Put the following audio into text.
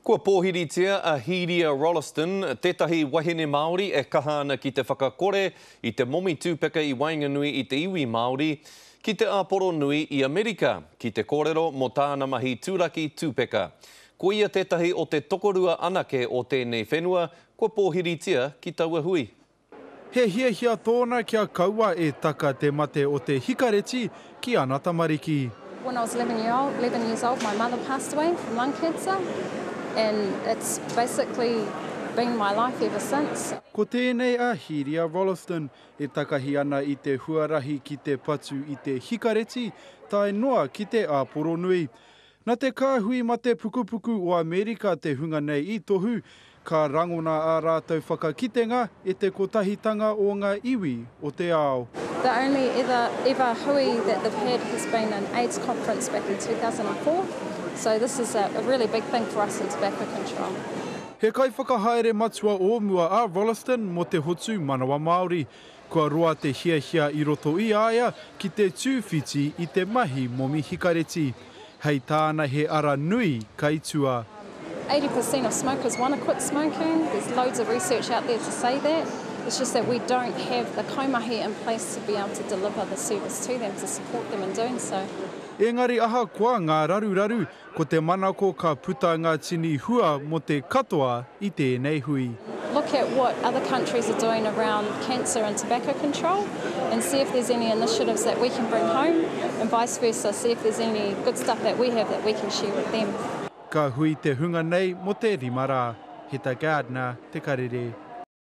Kua pōhiritia a Hīria Rolleston, tētahi wahine Māori e kaha ana ki te whakakore i te momi tūpeka i waenganui i te iwi Māori, ki te Āporo Nui i Amerika, ki te kōrero mō tāna mahi turaki tūpeka. Ko ia tētahi o te tokorua anake o tēnei whenua kua pōhiritia ki taua hui. He hiahia tōna kia kaua e taka te mate o te hikareti ki ana tamariki. When I was 11 year old, 11 years old, my mother passed away from lung cancer and it's basically been my life ever since. Ko tēnei a Hīria Rolleston e takahi ana i te huarahi ki te patu i te hikareti tae noa ki te āporonui. Na te kāhui mate pukupuku o Amerika te hunga nei i tohu, ka rangona ā rātou whakakitenga e te kotahitanga o ngā iwi o te ao. The only ever ever hui that they've had has been an AIDS conference back in 2004, so this is a really big thing for us in tobacco control. He kaiwhakahaere matua o mua a Rolleston mō te Hotu Manawa Māori. Kua roa te hiahia i roto i a ia ki te tūwhiti i te mahi momi hikareti. Hei tāna he ara nui kai tua. 80% of smokers want to quit smoking, there's loads of research out there to say that, it's just that we don't have the kaimahi in place to be able to deliver the service to them to support them in doing so. Engari ahakoa ngā raruraru, Ko te manako ka puta ngā tini hua mō te katoa i tēnei hui. Look at what other countries are doing around cancer and tobacco control and see if there's any initiatives that we can bring home and vice versa, see if there's any good stuff that we have that we can share with them. Ka hui te hunga nei mō te rima rā. Heta Gardiner, Te Karere.